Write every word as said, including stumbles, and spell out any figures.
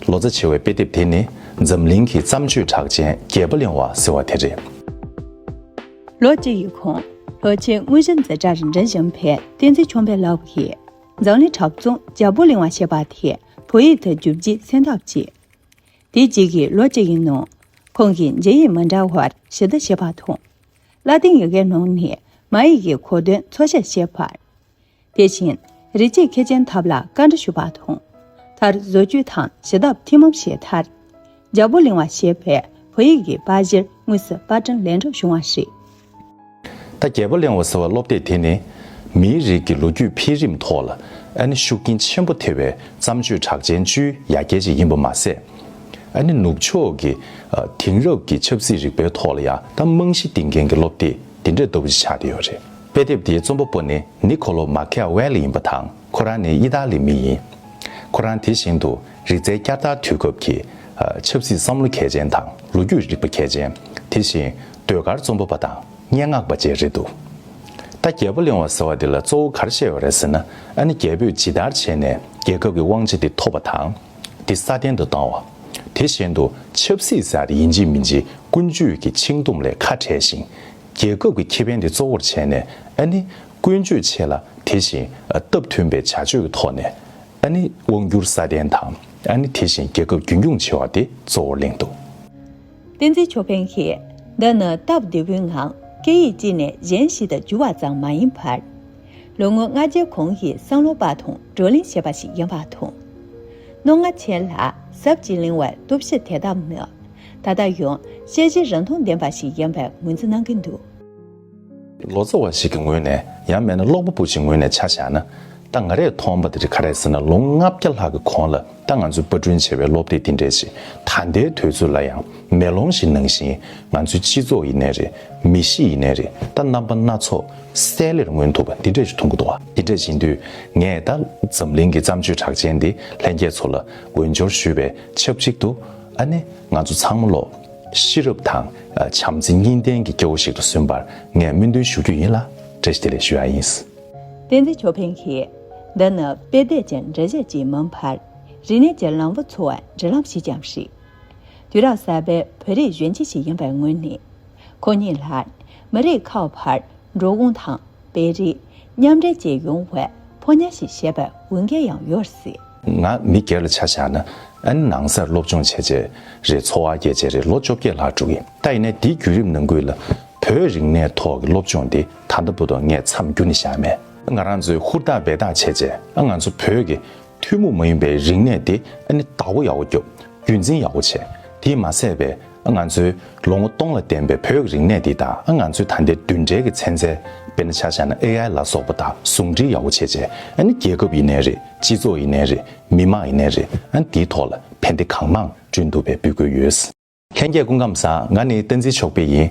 ལོ་ཙཱ་བྱེ་བའི་དཔེ་དེབ་དེ་ནི་འཛམ་གླིང་གི་བརྩམས་ཆོས་གྲགས་ཅན་རྒྱལ་པོ་གླེང་བ་ཟེར་བ་དེ་རེད། ལོ་གཅིག་གི་གོང་ལྷོ་ཆེན་དངུལ་ཤང་འཛིན་གྲྭར་འགྲིམས་བཞིན་པའི་བསྟན་འཛིན་ཆོས་འཕེལ་ལགས་ཀྱིས་འཛམ་གླིང་གྲགས་ཅན་རྒྱལ་པོ་གླེང་བ་ཞེས་པ་དེ་བོད་ཡིག་ཏུ་བསྒྱུར་རྒྱུའི་སེམས་ཐག་བཅད། དེ་རྗེས་ཀྱི་ལོ་གཅིག་གི་ནང་ཁོང་གིས་རྒྱ་ཡིག་མི་འདྲ་བར་ཞིབ་ལྟ་བྱས་པ་དང་། ལ་ཏིང་ཡི་གེའི་ནང་ནས་མ་ཡིག་གི་གོ་དོན་འཚོལ་ཞིབ་བྱས་པར། དེ་བཞིན་རིག་བྱེད་མཁས་ཅན་ཐབས་ལ་བཀའ་འདྲི་ཞུས་པ་དང་། མཐར་བཟོ་བཅོས་དང་ཞིབ་ལྟ་ཐེངས་མང་བྱས་མཐར། རྒྱལ་པོ་གླེང་བ་ཞེས་པའི་བོད་ཡིག་གི་པར་གཞིར་དངོས་སུ་པར་སྐྲུན་ལེགས་འགྲུབ་བྱུང་བ་རེད། ད་རྒྱལ་པོ་གླེང་བ་ཟེར་བའི་སློབ་དེབ་དེ་ནི། མིའི་རིགས་ཀྱི་ལོ་རྒྱུས་འཕེལ་རིམ་ཐོག་ལ་ཨ་ནི་ཤུགས་རྐྱེན་ཆེན་པོ་ཐེབས་པའི་བརྩམས་ཆོས་གྲགས་ཅན་བཅུའི་ཡ་གྱལ་ཅིག་ཡིན་པ་མ་ཟད། ཨ་ནི་ནུབ་ཕྱོགས་ཀྱི་ཨ་དེང་རབས་ཀྱི་ཆབ་སྲིད་རིག་པའི་ཐོག་ལ་ཡང་ད་རྨང་གཞི་འདིང་མཁན་གྱི་སློབ་དེབ་འདི་འདྲ་ལྟ་བུ་ཞིག་ཆགས་བསྡད་ཡོད་རེད། དཔེ་དེབ་འདིའི་རྩོམ་པ་པོ་ནི་ནི་ཁོ་ལོ་མ་ཁེ་ཝེ་ལི་ཡིན་པ་དང་། ཁོ་རང་ནི་ཨི་ཏཱ་ལིའི་མི་ཡིན། ཁོ་རང་དེ་བཞིན་དུ་རིག་རྩལ་བསྐྱར་དར་དུས་སྐབས་ཀྱི་ཨ་ཆབ་སྲིད་བསམ་བློ་མཁས་ཅན་དང་ལོ་རྒྱུས་རིག་པ་མཁས་ཅན། དེ་བཞིན་ཟློས་གར་རྩོམ་པ་པ་དང་སྙན་ངག་པ་བཅས་རེད་འདུག་ད་རྒྱལ་པོ་གླེང་བ་ཟེར་བ་འདི་ལ་གཙོ་བོ་ག་རེ་བཤད་ཡོད་རེད་ཟེར་ན། ཨ་ནི་རྒྱལ་པོས་ཇི་ལྟར་བྱས་ནས་རྒྱལ་ཁབ་ཀྱི་དབང་ཆ་དེ་ཐོབ་པ་དང་། དེ་སྲ་བརྟན་དུ་བཏང་བ། དེ་བཞིན་དུ་ཆབ་སྲིད་ཟེར་ཡིན་གཅིག་མིན་གཅིག་ཀུན་སྤྱོད་ཀྱི་འཆིང་སྡོམ་ལས་ཁ་བྲལ་ཞིང་། རྒྱལ་ཁབ་ཀྱི་ཁེ་ཕན་དེ་གཙོ་བོར་བྱས་ནས་ཨ་ནི་ཀུན་སྤྱོད་ཆེ་ལ་དེ་བཞིན་སྟབས་མཐུན་པའི་བྱ་སྤྱོད་ཀྱི་ཐོག་ནས། ཨ་ནི་དབང་སྒྱུར་སྲ་བརྟན་དང་། ཨ་ནི་དེ་བཞིན་རྒྱལ་ཁབ་རྒྱུན་སྐྱོང་བྱེད་པ་དེ་གཙོ་བོར་གླེང་འདུག་བསྟན་འཛིན་ཆོས་འཕེལ་གྱིས། འདི་ནི་སྟབས་བདེ་བོའི་ངང་སྐད་ཡིག་གཅིག་ནས་གཞན་ཞིག་ཏུ་བསྒྱུར་བ་ཙམ་མ་ཡིན་པར། ལོ་ངོ་ལྔ་བརྒྱའི་གོང་གི་བསམ་བློ་པ་དང་བགྲོ་གླེང་བྱས་པ་ཞིག་ཡིན་པ་དང་། རྣོ་ངར་ཆེ་ལ་ཟབ་ཅིང་བརླིང་བའི་སྟོབས་ཤུགས་དེ་དག་ནི། ད་ལྟ་ཡང་དཔྱད་གཞིའི་རིན་ཐང་ལྡན་པ་ཞིག་ཡིན་པར་ངོས་འཛིན་གནང་གི་འདུག་ལོ་ཙཱ་བ་ཞིག་གི་ངོས་ནས་ཡང་མིན་ན་ཀློག་པ་པོ་ཞིག་ངོས་ནས་ཆ་བཞག་ན། ད་ང་རས་མཐོང་བ་དེ་ག་རེ་ཟེར་ན། ལོ་ལྔ་བརྒྱ་ལྷག་གི་གོང་ལ་ད་ང་ཚོས་པར་སྐྲུན་བྱས་པའི་སློབ་དེབ་འདི་འདྲས་ཤིག་ད་ལྟའི་དུས་ཚོད་ལ་ཡང་མེ་ལོང་ཞིག་ནང་བཞིན་ང་ཚོའི་སྤྱི་ཚོགས་ཡིན་ནའི་རེད། མི་གཤིས་ཡིན་ནའི་རེད། ད་རྣམ་པ་སྣ་ཚོགས་གསལ་ལེར་མངོན་ཐུབ་པ་འདི་འདྲས་ཤིག་མཐོང་གི་འདུག་བ། འདི་འདྲས་ཡིན་དུས་ངས་ད་འཛམ་གླིང་གི་བརྩམས་ཆོས་གྲགས་ཅན་འདི་ལྷན་རྒྱས་ཚོ་ལ་འོས་སྦྱོར་ཞུས་པའི་ཆབས་ཅིག་ཏུ། ཨ་ནི་ང་ཚོ་ཚང་མ་ལོ་ཤེས་རབ་དང་བྱམས་བརྩེ་གཉིས་ལྡན་གྱི་སྐྱེ་བོ་ཞིག་ཏུ་གསོན་པར་ངས་སྨོན་འདུན་ཞུ་རྒྱུ་ཡིན་ལ། བཀྲ་ཤིས་བདེ་ལེགས་ཞུ་ཡ་ཡིན། བསྟན་འཛིན་ཆོས་འཕེལ་གྱིས། འདི་ནི་དཔེ་དེབ་ཀྱི་འགྲེལ་བཤད་ཅིག་མིན་པར། རིག་གནས་ཀྱི་ལམ་བུ་འཚོལ་བའི་འབྲེལ་ལམ་ཞིག་ཀྱང་རེད། དུས་རབས་གསར་པའི་བོད་རིགས་གཞོན་སྐྱེས་ཤིག་ཡིན་པའི་ངོས་ནས། ཁོང་ཉིད་ལ་མི་རིགས་ཁག་བར་འགྲོ་འོང་དང་སྤེལ་རེས། མཉམ་འབྲེལ་བཅས་ཡོང་བའི་ཕོ་ཉ་ཞིག་བཞེས་པའི་འོས་འགན་ཡང་ཡོད་སྲིད། ང་མི་སྒེར་ལ་ཆ་བཞག་ན། ཨ་ནི་ནང་སར་སློབ་སྦྱོང་བྱས་བྱས་རེད། འཚོ་བ་སྐྱེལ་བྱས་རེད། ལོ་བཅོ་བརྒྱད་ལྷག་འགྲོ་གི་ཡིན། ད་ཡིན་ནའི་དེའི་བརྒྱུད་རིམ་ནང་ཁུལ་ལ་བོད་རིག་གནས་ཐོག་གི་སློབ་སྦྱོང་དེ་ད་ལྟ་བར་དུ་ངས་མཚམས་བསྒྱུར་ནས་བཞག་མེད། ང་རང་ཚོས་ཧུར་ཐག་འབད་ཐག་བྱས་བྱས། ཨ་ང་ཚོ་བོད་ཀྱི་ཐུན་མོང་མ་ཡིན་པའི་རིག་གནས་དེ་ཨ་ནི་བདག་པོ་ཡག་པོ་རྒྱོབ། རྒྱུན་འཛིན་ཡག་པོ་བྱས། དེས་མ་ཟད་པའི་ཨ་ང་ཚོའི་ལོ་ངོ་སྟོང་ལ་བརྟེན་པའི་བོད་ཀྱི་རིག་གནས་འདི་དང་། ཨ་ང་ཚོའི་ད་ལྟའི་མདུན་གྲལ་གྱི་ཚན་རྩལ། དཔེར་ན་ཆ་བཞག་ན་ཨེ་ཨའི་ལ་སོགས་པ་དང་ཟུང་འབྲེལ་ཡག་པོ་བྱས་བྱས། ཨ་ནི་རྒྱལ་ཁབ་ཡིན་ནའི་རེད། སྤྱི་ཚོགས་ཡིན་ནའི་རེད། མི་དམངས་ཡིན་ནའི་རེད། ཨ་ནི་དེའི་ཐོག་ལ་ཕན་བདེ་གང་མང་བསྐྲུན་ཐུབ་པའི་འབོད་སྐུལ་ཡོད། ལྷན་རྒྱས་སྐུ་ཁམས་བཟང་། ང་ནི་བསྟན་འཛིན་ཆོས་འཕེལ་ཡིན།